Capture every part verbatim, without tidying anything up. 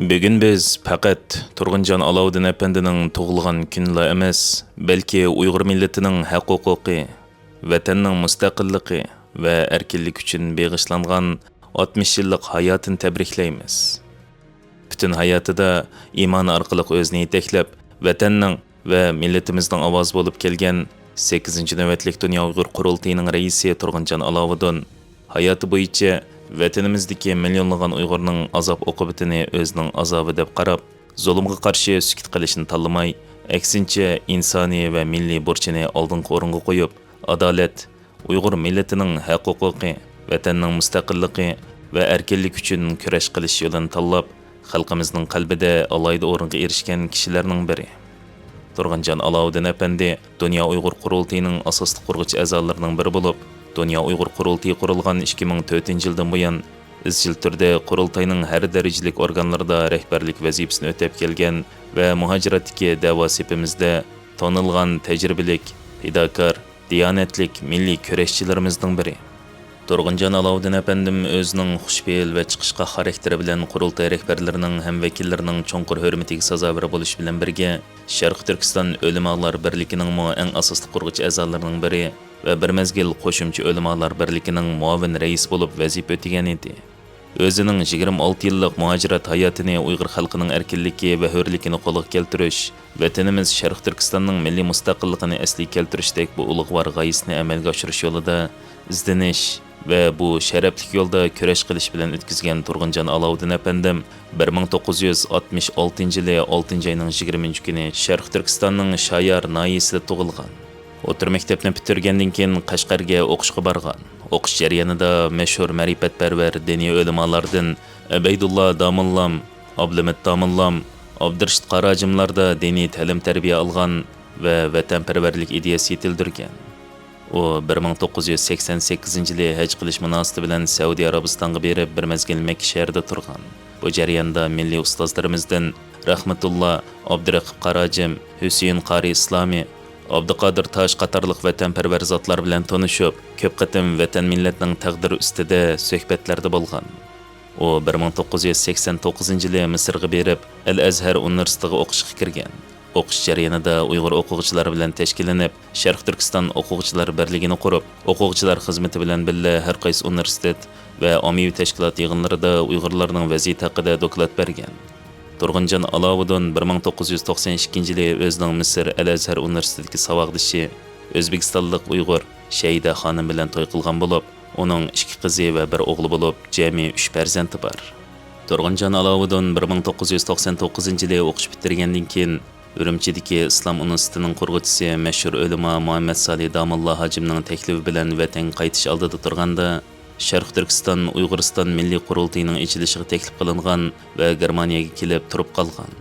بۈگۈن بىز پەقەت تۇرغۇنجان ئالاۋۇدىن ئەپەندىنىڭ تۇغۇلغان كۈنىلا ئەمەس، بەلكى ئۇيغۇر مىللىتىنىڭ ھەق-ھوقۇقى، ۋەتەننىڭ مۇستەقىللىقى ۋە ئەركىنلىكى ئۈچۈن بېغىشلانغان ئاتمىش يىللىق ھاياتىنى تەبرىكلەيمىز. پۈتۈن ھاياتىدا ئىمانى ئارقىلىق ئۆزىنى يېتەكلەپ، ۋەتەننىڭ ۋە مىللىتىمىزنىڭ ئاۋازى بولۇپ كەلگەن سەككىزىنچى نۆۋەتلىك دۇنيا ئۇيغۇر قۇرۇلتىيىنىڭ رەئىسى تۇرغۇنجان ئالاۋۇدۇن ھاياتى بويىچە ۋەتىنىمىزدىكى مىليونلىغان ئۇيغۇرنىڭ ئازاب-ئوقۇبىتىنى ئۆزىنىڭ ئازابى دەپ قاراپ، زۇلۇمغا قارشى سۈكۈت قىلىشنى تاللىماي، ئەكسىنچە، ئىنسانىي ۋە مىللىي بۇرچىنى ئالدىنقى ئورۇنغا قويۇپ، ئادالەت، ئۇيغۇر مىللىتىنىڭ ھەق-ھوقۇقى، ۋەتەننىڭ مۇستەقىللىقى ۋە ئەركىنلىكى ئۈچۈن كۈرەش قىلىش يولىنى تاللاپ، خەلقىمىزنىڭ قەلبىدە ئالاھىدە ئورۇنغا ئېرىشكەن كىشىلەرنىڭ بىرى. تۇرغۇنجان ئالاۋۇدىن ئەپەندى دۇنيا ئۇيغۇر قۇرۇلتىيىنىڭ ئاساسلىق قۇرغۇچى ئەزالىرىنىڭ بىرى بولۇپ، دۇنيا ئۇيغۇر قۇرۇلتىيى قۇرۇلغان ئىككى مىڭ تۆتىنچى يىلدىن بۇيان، ئىزچىل تۈردە قۇرۇلتاينىڭ ھەر دەرىجىلىك ئورگانلىرىدا رەھبەرلىك ۋەزىپىسىنى ئۆتەپ كەلگەن ۋە مۇھاجىرەتتىكى دەۋا سېپىمىزدە تونۇلغان تەجرىبىلىك، پىداكار، دىيانەتلىك مىللىي كۈرەشچىلىرىمىزنىڭ بىرى. تۇرغۇنجان ئالاۋۇدىن ئەپەندىم ئۆزىنىڭ خۇشپېئىل ۋە چىقىشقاق خاراكتېرى بىلەن قۇرۇلتاي رەھبەرلىرىنىڭ ھەم ۋەكىللىرىنىڭ چوڭقۇر ھۆرمىتىگە سازاۋەر بولۇشى بىلەن بىرگە، شەرقىي تۈركىستان ئۆلىمالار بىرلىكىنىڭمۇ ئەڭ ئاساسلىق قۇرغۇچى ئەزالىرىنىڭ بىرى ۋە بىر مەزگىل قوشۇمچە ئۆلىمالار بىرلىكىنىڭ مۇئاۋىن رەئىسى بولۇپ ۋەزىپە ئۆتىگەن ئىدى. ئۆزىنىڭ يىگىرمە ئالتە يىللىق مۇھاجىرەت ھاياتىنى ئۇيغۇر خەلقىنىڭ ئەركىنلىكى ۋە ھۆرلۈكىنى قولغا كەلتۈرۈش، ۋەتىنىمىز شەرقىي تۈركىستاننىڭ مىللىي مۇستەقىللىقىنى ئەسلىگە كەلتۈرۈشتەك بۇ ئۇلۇغۋار غايىسىنى ئەمەلگە ئاشۇرۇش يولىدا ئىزدىنىش ۋە بۇ شەرەپلىك يولدا كۈرەش قىلىش بىلەن ئۆتكۈزگەن تۇرغۇنجان ئالاۋۇدىن ئەپەندىم بىر مىڭ توققۇز يۈز ئاتمىش ئالتىنچى يىلى ئالتىنچى ئاينىڭ يىگىرمىنچى كۈنى شەرقىي تۈركىستاننىڭ شايار ناھىيەسىدە تۇغۇلغان. ئوتتۇرا مەكتەپنى پۈتتۈرگەندىن كېيىن قەشقەرگە ئوقۇشقا بارغان. ئوقۇش جەريانىدا مەشھۇر مەرىپەتپەرۋەر دىنىي ئۆلىمالاردىن ئەبەيدۇللا داموللام، ئابلىمىت داموللام، ئابدۇرېشىت قاراجىملاردا دىنىي تەلىم-تەربىيە ئالغان ۋە ۋەتەنپەرۋەرلىك ئىدىيەسى يېتىلدۈرگەن. ئۇ بىر مىڭ توققۇز يۈز سەكسەن سەككىزىنچى يىلى ھەج قىلىش مۇناسىۋىتى بىلەن سەئۇدى ئەرەبىستانغا بېرىپ، بىر مەزگىل مەككە شەھىرىدە تۇرغان. بۇ جەرياندا مىللىي ئۇستازلىرىمىزدىن رەھمەتۇللا، ئابدۇرەقىب قاراجىم، ھۈسەيىن قارى ئىسلامى، ئابدۇقادىر تاش قاتارلىق ۋەتەنپەرۋەر زاتلار بىلەن تونۇشۇپ، كۆپ قېتىم ۋەتەن مىللەتنىڭ تەقدىرى ئۈستىدە سۆھبەتلەردە بولغان. ئۇ بىر مىڭ توققۇز يۈز سەكسەن توققۇزىنچى يىلى مىسىرغا بېرىپ، ئەل ئەزھەر ئۇنىۋېرسىتېتىغا ئوقۇشقا كىرگەن. ئوقۇش جەريانىدا ئۇيغۇر ئوقۇغۇچىلار بىلەن تەشكىللىنىپ، شەرقىي تۈركىستان ئوقۇغۇچىلار بىرلىكىنى قۇرۇپ، ئوقۇغۇچىلار خىزمىتى بىلەن بىللە ھەر قايسى ئۇنىۋېرسىتېت ۋە ئاممىۋى تەشكىلات يىغىنلىرىدا ئۇيغۇرلارنىڭ ۋەزىيىتى ھەققىدە دوكلات بەرگەن. تۇرغۇنجان ئالاۋۇدۇن بىر مىڭ توققۇز يۈز توقسەن ئىككىنچى يىلى ئۆزىنىڭ مىسىر ئەل ئەزھەر ئۇنىۋېرسىتېتىدىكى ساۋاقدىشى، ئۆزبېكىستانلىق ئۇيغۇر شەھىدە خانىم بىلەن توي قىلغان بولۇپ، ئۇنىڭ ئىككى قىزى ۋە بىر ئوغلى بولۇپ، جەمئىي ئۈچ پەرزەنتى بار. تۇرغۇنجان ئالاۋۇدۇن بىر مىڭ توققۇز يۈز توقسەن توققۇزىنچى يىلى ئوقۇش پۈتتۈرگەندىن كېيىن، ئۈرۈمچىدىكى ئىسلام ئۇنىۋېرسىتېتىنىڭ قۇرغۇچىسى مەشھۇر ئۆلىما مۇھەممەد سالى داموللا ھاجىمنىڭ تەكلىپى بىلەن ۋەتەنگە قايتىش ئالدىدا تۇرغاندا، شەرقىي تۈركىستان ئۇيغۇرىستان مىللىي قۇرۇلتىيىنىڭ ئېچىلىشىغا تەكلىپ قىلىنغان ۋە گېرمانىيەگە كېلىپ تۇرۇپ قالغان.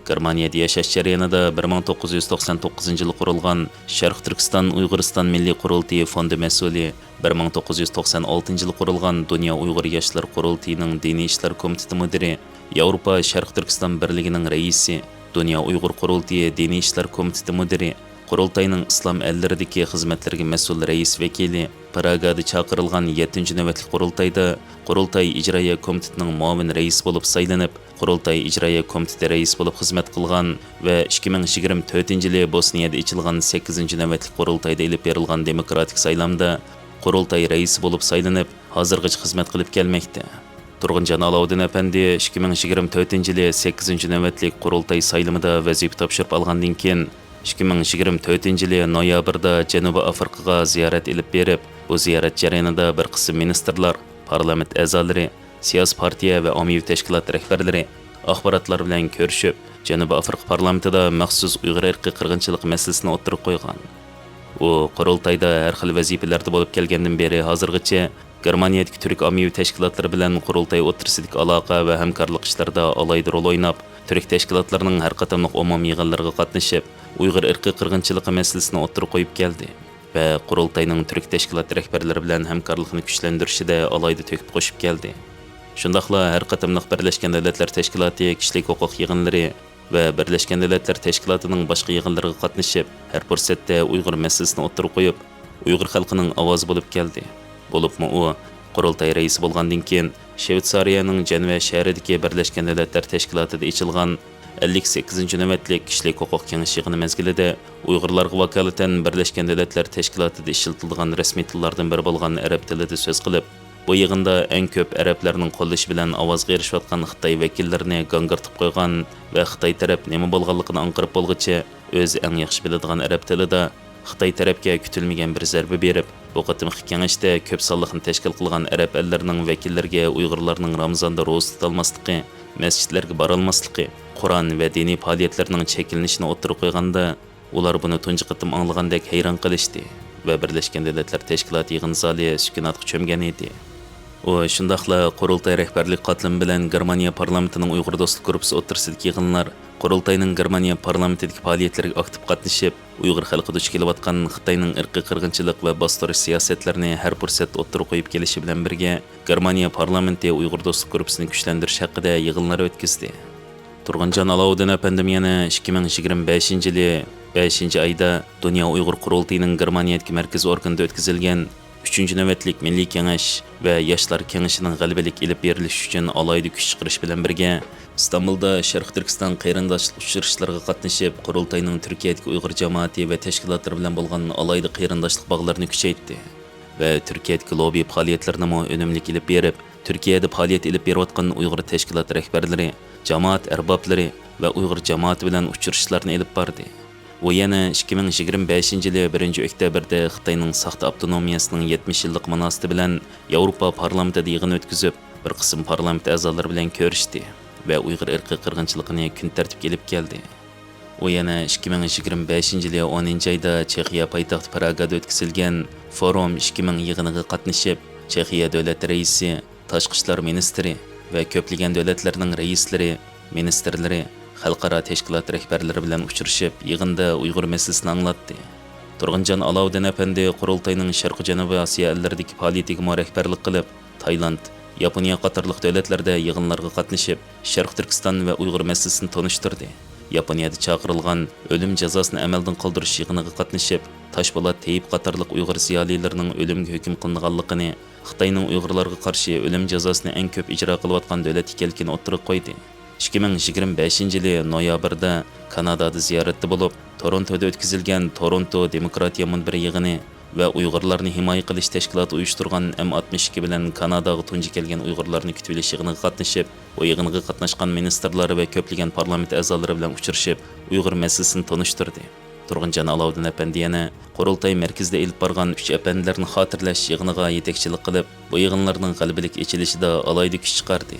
گېرمانىيەدە ياشاش جەريانىدا بىر مىڭ توققۇز يۈز توقسەن توققۇزىنچى يىلى قۇرۇلغان شەرقىي تۈركىستان ئۇيغۇرىستان مىللىي قۇرۇلتىيى فوندى مەسئۇلى، بىر مىڭ توققۇز يۈز توقسەن ئالتىنچى يىلى قۇرۇلغان دۇنيا ئۇيغۇر ياشلىرى قۇرۇلتىيىنىڭ دىنىي ئىشلار كومىتېتى مۇدىرى، ياۋروپا شەرقىي تۈركىستان بىرلىكىنىڭ رەئىسى، دۇنيا ئۇيغۇر قۇرۇلتىيى دىنىي ئىشلار كومىتېتى مۇدىرى، قۇرۇلتاينىڭ ئىسلام ئەللىرىدىكى خىزمەتلىرىگە مەسئۇل رەئىس ۋەكىلى، پراگادا چاقىرىلغان يەتتىنچى نۆۋەتلىك قۇرۇلتايدا قۇرۇلتاي ئىجرائىيە كومىتېتىنىڭ مۇئاۋىن رەئىسى بولۇپ سايلىنىپ، قۇرۇلتاي ئىجرائىيە كومىتېتى رەئىسى بولۇپ خىزمەت قىلغان ۋە ئىككى مىڭ يىگىرمە تۆتىنچى يىلى بوسنىيەدە ئېچىلغان سەككىزىنچى نۆۋەتلىك قۇرۇلتايدا ئېلىپ بېرىلغان دېموكراتىك سايلامدا قۇرۇلتاي رەئىسى بولۇپ سايلىنىپ، ھازىرغىچە خىزمەت قىلىپ كەلمەكتە. تۇرغۇنجان ئالاۋۇدىن ئەپەندى ئىككى مىڭ يىگىرمە تۆتىنچى يىلى سەككىزىنچى نۆۋەتلىك قۇرۇلتاي سايلىمىدا ۋەزىپە تاپشۇرۇپ ئالغاندىن كېيىن، ئىككى مىڭ يىگىرمە تۆتىنچى يىلى نويابىردا جەنۇبىي ئافرىقىغا زىيارەت ئېلىپ بېرىپ، بۇ زىيارەت جەريانىدا بىر قىسىم مىنىستىرلار، پارلامېنت ئەزالىرى، سىياسىي پارتىيە ۋە ئاممىۋى تەشكىلات رەھبەرلىرى، ئاخباراتلار بىلەن كۆرۈشۈپ، جەنۇبىي ئافرىقا پارلامېنتىدا مەخسۇس ئۇيغۇر ئىرقىي قىرغىنچىلىقى مەسىلىسىنى ئوتتۇرىغا قويغان. ئۇ قۇرۇلتايدا ھەر خىل ۋەزىپىلەردە بولۇپ كەلگەندىن بېرى ھازىرغىچە گېرمانىيەدىكى تۈرك ئاممىۋى تەشكىلاتلىرى بىلەن قۇرۇلتاي ئوتتۇرىسىدىكى ئالاقە ۋە ھەمكارلىق ئىشلىرىدا ئالاھىدە رول ئويناپ، تۈرك تەشكىلاتلىرىنىڭ ھەر قېتىملىق ئومۇمىي يىغىنلىرىغا قاتنىشىپ، ئۇيغۇر ئىرقىي قىرغىنچىلىقى مەسىلىسىنى ئوتتۇرىغا قويۇپ كەلدى ۋە قۇرۇلتاينىڭ تۈرك تەشكىلات رەھبەرلىرى بىلەن ھەمكارلىقىنى كۈچلەندۈرۈشىدە ئالاھىدە تۆھپە قوشۇپ كەلدى. شۇنداقلا ھەر قېتىملىق بىرلەشكەن دۆلەتلەر تەشكىلاتى كىشىلىك ھوقۇق يىغىنلىرى ۋە بىرلەشكەن دۆلەتلەر تەشكىلاتىنىڭ باشقا يىغىنلىرىغا قاتنىشىپ، ھەر پۇرسەتتە ئۇيغۇر مەسىلىسىنى ئوتتۇرىغا قويۇپ، ئۇيغۇر خەلقىنىڭ ئاۋازى بولۇپ كەلدى. بولۇپمۇ ئۇ قۇرۇلتاي رەئىسى بولغاندىن كېيىن، شۋېتسارىيەنىڭ جەنۋە شەھىرىدىكى بىرلەشكەن دۆلەتلەر تەشكىلاتىدا ئېچىلغان ئەللىك سەككىزىنچى نۆۋەتلىك كىشىلىك ھوقۇق كېڭىشى يىغىنى مەزگىلىدە ئۇيغۇرلارغا ۋاكالىتەن بىرلەشكەن دۆلەتلەر تەشكىلاتىدا ئىشلىتىلىدىغان رەسمىي تىللاردىن بىرى بولغان ئەرەب تىلىدا سۆز قىلىپ، بۇ يىغىندا ئەڭ كۆپ ئەرەبلەرنىڭ قوللىشى بىلەن ئاۋازغا ئېرىشىۋاتقان خىتاي ۋەكىللىرىنى گاڭگىرىتىپ قويغان ۋە خىتاي تەرەپ نېمە بولغانلىقىنى ئاڭقىرىپ بولغۇچە، ئۆزى ئەڭ ياخشى بىلىدىغان ئەرەب تىلىدا خىتاي تەرەپكە كۈتۈلمىگەن بىر زەربە بېرىپ، بۇ قېتىمقى كېڭەشتە كۆپ سانلىقنى تەشكىل قىلغان ئەرەب ئەللىرىنىڭ ۋەكىللىرىگە ئۇيغۇرلارنىڭ رامىزاندا روزا تۇتالماسلىقى، مەسچىتلەرگە بارالماسلىقى، قۇرئان ۋە دىنىي پائالىيەتلەرنىڭ چەكلىنىشىنى ئوتتۇرىغا قويغاندا، ئۇلار بۇنى تۇنجى قېتىم ئاڭلىغاندەك ھەيران قېلىشتى ۋە بىرلەشكەن دۆلەتلەر تەشكىلاتى يىغىن زالى سۈكۈناتقا چۆمگەن ئىدى. ئۇ شۇنداقلا قۇرۇلتاي رەھبەرلىك قاتلىمى بىلەن گېرمانىيە پارلامېنتىنىڭ ئۇيغۇر دوستلۇق گۇرۇپپىسى ئوتتۇرىسىدىكى يىغىنلار، قۇرۇلتاينىڭ گېرمانىيە پارلامېنتىدىكى پائالىيەتلىرىگە ئاكتىپ قاتنىشىپ، ئۇيغۇر خەلقى دۇچ كېلىۋاتقان خىتاينىڭ ئىرقىي قىرغىنچىلىق ۋە باستۇرۇش سىياسەتلىرىنى ھەر پۇرسەتتە ئوتتۇرىغا قويۇپ كېلىشى بىلەن بىرگە، گېرمانىيە پارلامېنتى ئۇيغۇر دوستلۇق گۇرۇپپىسىنى كۈچلەندۈرۈش ھەققىدە يىغىنلار ئۆتكۈزدى. تۇرغۇنجان ئالاۋۇدىن ئەپەندىم يەنە ئىككى مىڭ يىگىرمە بەشىنچى يىلى بەشىنچى ئايدا دۇنيا ئۇيغۇر قۇرۇلتىيىنىڭ گېرمانىيەدىكى مەركىزىي ئورگىنىدا ئۆتكۈزۈلگەن ئۈچىنچى نۆۋەتلىك مىللىي كېڭەش ۋە ياشلار كېڭىشىنىڭ غەلىبىلىك ئېلىپ بېرىلىشى ئۈچۈن ئالاھىدە كۈچ چىقىرىش بىلەن بىرگە، ئىستانبۇلدا شەرقىي تۈركىستان قېرىنداشلىق ئۇچرىشىشلىرىغا قاتنىشىپ، قۇرۇلتاينىڭ تۈركىيەدىكى ئۇيغۇر جامائىتى ۋە تەشكىلاتلىرى بىلەن بولغان ئالاھىدە قېرىنداشلىق باغلىرىنى كۈچەيتتى ۋە تۈركىيەدىكى لوببى پائالىيەتلىرىنىمۇ ئۈنۈملۈك ئېلىپ بېرىپ، تۈركىيەدە پائالىيەت ئېلىپ بېرىۋاتقان ئۇيغۇر تەشكىلات رەھبەرلىرى، جامائەت ئەربابلىرى ۋە ئۇيغۇر جامائىتى بىلەن ئۇچرىشىشلارنى ئېلىپ باردى. ئۇ يەنە ئىككى مىڭ يىگىرمە بەشىنچى يىلى بىرىنچى ئۆكتەبىردە خىتاينىڭ ساختا ئاپتونومىيەسىنىڭ يەتمىش يىللىقى مۇناسىۋىتى بىلەن ياۋروپا پارلامېنتىدا يىغىن ئۆتكۈزۈپ، بىر قىسىم پارلامېنت ئەزالىرى بىلەن كۆرۈشتى ۋە ئۇيغۇر ئىرقىي قىرغىنچىلىقىنى كۈن تەرتىپكە ئېلىپ كەلدى. ئۇ يەنە ئىككى مىڭ يىگىرمە بەشىنچى يىلى ئونىنچى ئايدا چېخىيە پايتەختى پراگادا ئۆتكۈزۈلگەن فورۇم ئىككى مىڭ يىغىنىغا قاتنىشىپ، چېخىيە دۆلەت رەئىسى، تاشقى ئىشلار مىنىستىرى ۋە كۆپلىگەن دۆلەتلەرنىڭ رەئىسلىرى، مىنىستىرلىرى، خەلقئارا تەشكىلات رەھبەرلىرى بىلەن ئۇچرىشىپ، يىغىندا ئۇيغۇر مەسىلىسىنى ئاڭلاتتى. تۇرغۇنجان ئالاۋۇدىن ئەپەندى قۇرۇلتاينىڭ شەرقىي جەنۇبىي ئاسىيا ئەللىرىدىكى پائالىيىتىگىمۇ رەھبەرلىك قىلىپ، تايلاند، ياپونىيە قاتارلىق دۆلەتلەردە يىغىنلارغا قاتنىشىپ، شەرقىي تۈركىستان ۋە ئۇيغۇر مەسىلىسىنى تونۇشتۇردى. ياپونىيەدە چاقىرىلغان ئۆلۈم جازاسىنى ئەمەلدىن قالدۇرۇش يىغىنىغا قاتنىشىپ، تاشپولات تېيىپ قاتارلىق ئۇيغۇر زىيالىيلىرىنىڭ ئۆلۈمگە ھۆكۈم قىلىنغانلىقىنى، خىتاينىڭ ئۇيغۇرلارغا قارشى ئۆلۈم جازاسىنى ئەڭ كۆپ ئىجرا قىلىۋاتقان دۆلەت ئىكەنلىكىنى ئوتتۇرىغا قويدى. ئىككى مىڭ يىگىرمە بەشىنچى يىلى نويابىردا كانادادا زىيارەتتە بولۇپ، تورونتودا ئۆتكۈزۈلگەن تورونتو دېموكراتىيە مۇنبىرى يىغىنى ۋە ئۇيغۇرلارنى ھىمايە قىلىش تەشكىلاتى ئۇيۇشتۇرغان ئېم ئاتمىش ئىككى بىلەن كاناداغا تۇنجى كەلگەن ئۇيغۇرلارنى كۈتۈۋېلىش يىغىنىغا قاتنىشىپ، بۇ يىغىنغا قاتناشقان مىنىستىرلار ۋە كۆپلىگەن پارلامېنت ئەزالىرى بىلەن ئۇچرىشىپ، ئۇيغۇر مەسىلىسىنى تونۇشتۇردى. تۇرغۇنجان ئالاۋۇدىن ئەپەندى يەنە قۇرۇلتاي مەركىزىدە ئېلىپ بارغان ئۈچ ئەپەندىلەرنى خاتىرىلەش يىغىنىغا يېتەكچىلىك قىلىپ، بۇ يىغىنلارنىڭ غەلىبىلىك ئېچىلىشىدا ئالاھىدە كۈچ چىقاردى.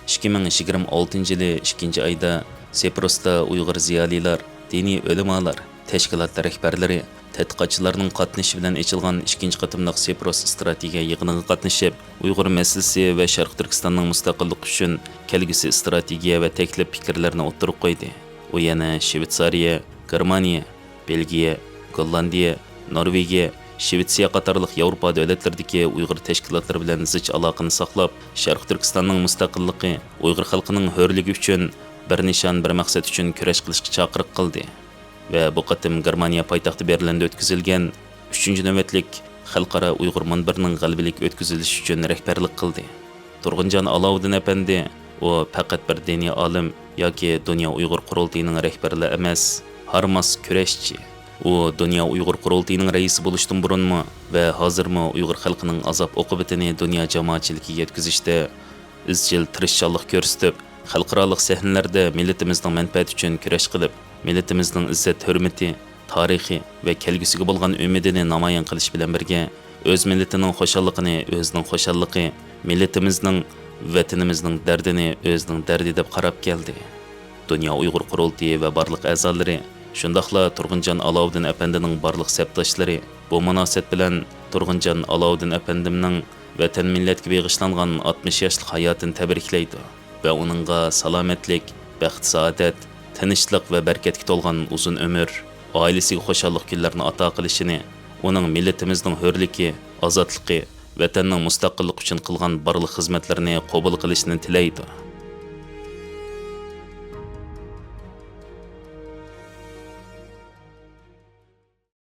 ئىككى مىڭ يىگىرمە ئالتىنچى يىلى ئىككىنچى ئايدا سىپرۇستا ئۇيغۇر زىيالىيلار، دىنىي ئۆلىمالار، تەشكىلات رەھبەرلىرى، تەتقىقاتچىلارنىڭ قاتنىشىشى بىلەن ئېچىلغان ئىككىنچى قېتىملىق سىپرۇس ئىستراتېگىيە يىغىنىغا قاتنىشىپ، ئۇيغۇر مەسىلىسى ۋە شەرقىي تۈركىستاننىڭ مۇستەقىللىقى ئۈچۈن كەلگۈسى ئىستراتېگىيە ۋە تەكلىپ پىكىرلەرنى ئوتتۇرىغا قويدى. ئۇ يەنە شۋېتسارىيە، گېرمانىيە، بېلگىيە، گوللاندىيە، نورۋېگىيە، شۋېتسىيە قاتارلىق ياۋروپا دۆلەتلىرىدىكى ئۇيغۇر تەشكىلاتلىرى بىلەن زىچ ئالاقىنى ساقلاپ، شەرقىي تۈركىستاننىڭ مۇستەقىللىقى، ئۇيغۇر خەلقىنىڭ ھۆرلۈكى ئۈچۈن بىر نىشان، بىر مەقسەت ئۈچۈن كۈرەش قىلىشقا چاقىرىق قىلدى ۋە بۇ قېتىم گېرمانىيە پايتەختى بېرلىندا ئۆتكۈزۈلگەن ئۈچىنچى نۆۋەتلىك خەلقئارا ئۇيغۇر مۇنبىرىنىڭ غەلىبىلىك ئۆتكۈزۈلۈشى ئۈچۈن رەھبەرلىك قىلدى. تۇرغۇنجان ئالاۋۇدىن ئەپەندى، ئۇ پەقەت بىر دىنىي ئالىم ياكى دۇنيا ئۇيغۇر قۇرۇلتىيىنىڭ رەھبىرىلا ئەمەس، ھارماس كۈرەشچى. ئۇ دۇنيا ئۇيغۇر قۇرۇلتىيىنىڭ رەئىسى بولۇشتىن بۇرۇنمۇ ۋە ھازىرمۇ ئۇيغۇر خەلقىنىڭ ئازاب ئوقۇبىتىنى دۇنيا جامائەتچىلىكىگە يەتكۈزۈشتە ئىزچىل تىرىشچانلىق كۆرسىتىپ، خەلقئارالىق سەھنىلەردە مىللىتىمىزنىڭ مەنپەئەتى ئۈچۈن كۈرەش قىلىپ، مىللىتىمىزنىڭ ئىززەت-ھۆرمىتى، تارىخى ۋە كەلگۈسىگە بولغان ئۈمىدىنى نامايان قىلىش بىلەن بىرگە، ئۆز مىللىتىنىڭ خۇشاللىقىنى ئۆزىنىڭ خۇشاللىقى، مىللىتىمىزنىڭ، ۋەتىنىمىزنىڭ دەردىنى ئۆزىنىڭ دەردى دەپ قاراپ كەلدى. دۇنيا ئۇيغۇر قۇرۇلتىيى ۋە بارلىق ئەزالىرى، شۇنداقلا تۇرغۇنجان ئالاۋۇدىن ئەپەندىنىڭ بارلىق سەپداشلىرى بۇ مۇناسىۋەت بىلەن تۇرغۇنجان ئالاۋۇدىن ئەپەندىمنىڭ ۋەتەن مىللەتكە بېغىشلانغان ئاتمىش ياشلىق ھاياتىنى تەبرىكلەيدۇ ۋە ئۇنىڭغا سالامەتلىك، بەخت-سائادەت، تىنچلىق ۋە بەرىكەتكە تولغان ئۇزۇن ئۆمۈر، ئائىلىسىگە خۇشاللىق كۈنلەرنى ئاتا قىلىشىنى، ئۇنىڭ مىللىتىمىزنىڭ ھۆرلۈكى، ئازادلىقى، ۋەتەننىڭ مۇستەقىللىقى ئۈچۈن قىلغان بارلىق خىزمەتلىرىنى قوبۇل قىلىشىنى تىلەيدۇ.